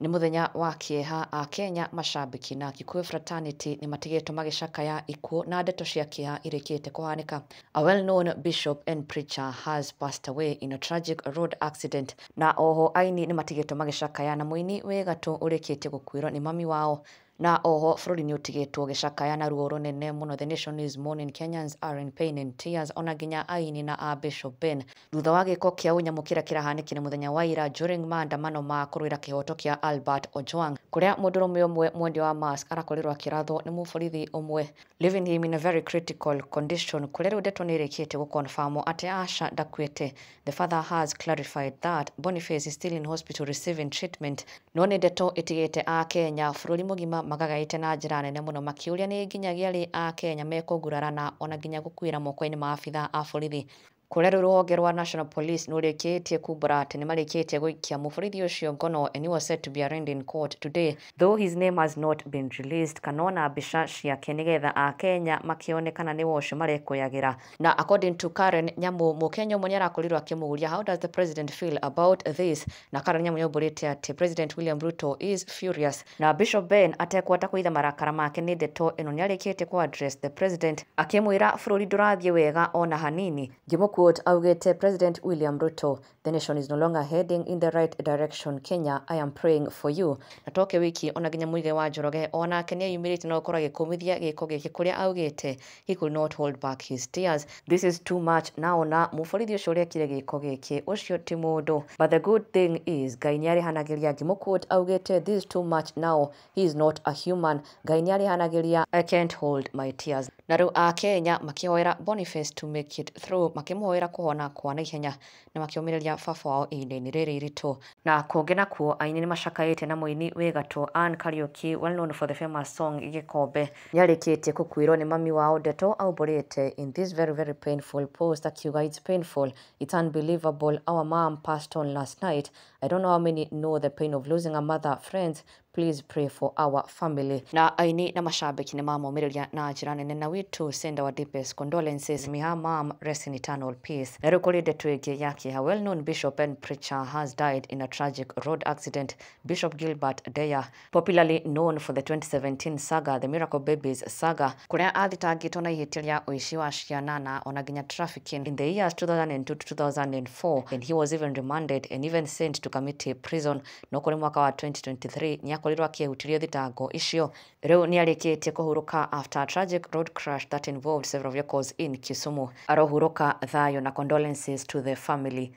Nĩ mũthenya wa kĩeha a Kenya macambĩki na Kikuyu fraternity nĩ matigĩtwo magĩcakaya ikuũ na ndeto cia kĩeha irĩkĩte kũhanĩka. A well-known bishop and preacher has passed away in a tragic road accident. Na oho aini nĩ matigĩtwo magĩcakaya na mũini wĩ gatũ ũrĩkĩtie gũkuĩrwo nĩ mami wao. Na oho bũrũri nĩ ũtigĩtwo ũgĩcakaya na ruo rũnene mũno. The nation is mourning, Kenyans are in pain and tears, ona nginya aini na a Bishop Ben thutha wa gĩko kĩa ũnyamũ kĩrĩa kĩrahanĩkire mũthenya wa ira during maandamano ma kũrũĩra kĩhoto kĩa Albert Ojwang, kũrĩa mũndũrũme ũmwe mwendia wa mask arakorirwo akĩrathwo nĩ mũborithi ũmwe, leaving him in a very critical condition, kũrĩa rĩu ndeto nĩ ĩrĩkĩtie gũconfirmwo atĩ aca ndakuĩte. The father has clarified that Boniface is still in hospital receiving treatment, no nĩ ndeto ĩtigĩte a Kenya bũrũri mũgima magagaĩte na njĩra nene mũno makĩũria nĩ nginyagia rĩ a Kenya mekũgurarana ona nginya gũkuĩra moko-inĩ ma abithaa a borithi, kũrĩa rĩu rũhonge rwa National Police nĩrũrĩkĩtie kumbũra atĩ nĩmarĩkĩtie gũikia mũborithi ũcio ngono, and he was said to be arraigned in court today, though his name has not been released kana ona mbica ciake nĩgetha akenya makĩone kana nĩwe ũcio marekũyagĩra. Na according to Karen Nyamu, mũkenya ũmwe nĩarakorirwo akĩmũũria, "How does the president feel about this?" Na Karen Nyamu nĩaumbũrĩte atĩ President William Ruto is furious. Na Bishop Ben atekwata kũitha marakara make nĩ ndeto ĩno, nĩarĩkĩtie ku address the president akĩmwĩra bũrũri ndũrathiĩ wega ona hanini. Ngĩmũquote augĩte, "President William Ruto, the nation is no longer heading in the right direction. Kenya, I am praying for you." Na toke wiki ona nginya Muigai wa Njoroge onake nĩeyumĩrĩtie na gũkorwo agĩkũmithia gĩko gĩkĩ, kũrĩa augĩte he could not hold back his tears. "This is too much now." Na mũborithi ũcio ũrekire gĩko gĩkĩ ũcio ti mũndũ, but the good thing is Ngai nĩarĩhanagĩria. Ngĩmũquote augĩte, "This is too much now. He is not a human. Ngai nĩarĩhanagĩria. I can't hold my tears." Na rĩu akenya makĩhoera Boniface to make it through, makĩmũhoera kũhona kwa naihenya na makĩũmĩrĩria baba wao ihinda-inĩ rĩrĩ iritũ. Na kũngĩ nakuo aini nĩ macakaĩte na mũini wĩ gatũ Ann Kariuki, well known for the famous song Gĩkombe, nĩarĩkĩtie gũkuĩrwo nĩ mami wao. Ndeto aumbũrĩte in this very very painful post akiuga, "It's painful, it's unbelievable. Our mom passed on last night. I don't know how many know the pain of losing a mother. Friends, please pray for our family." Na aini na mashabiki nĩ mamomĩrĩria na njĩra nene, na we too send our deepest condolences. May her mom rest in eternal peace. Na rĩu kũrĩ ndeto ĩngĩ ya kĩeha, well known bishop and preacher has died in a tragic road accident. Bishop Gilbert Deya, popularly known for the 2017 saga, the Miracle Babies saga, kũrĩa athitangĩtwo na ihĩtia rĩa ũici wa ciana na ona nginya trafficking in the years 2002 to 2004, and he was even remanded and even sent to Kamiti Prison. No kũrĩ mwaka wa 2023 nĩakorirwo akĩehutirio thitango icio. Rĩu nĩarĩkĩtie kũhurũka after a tragic road crash that involved several vehicles in Kisumu. Arohurũka thayũ na condolences to the family.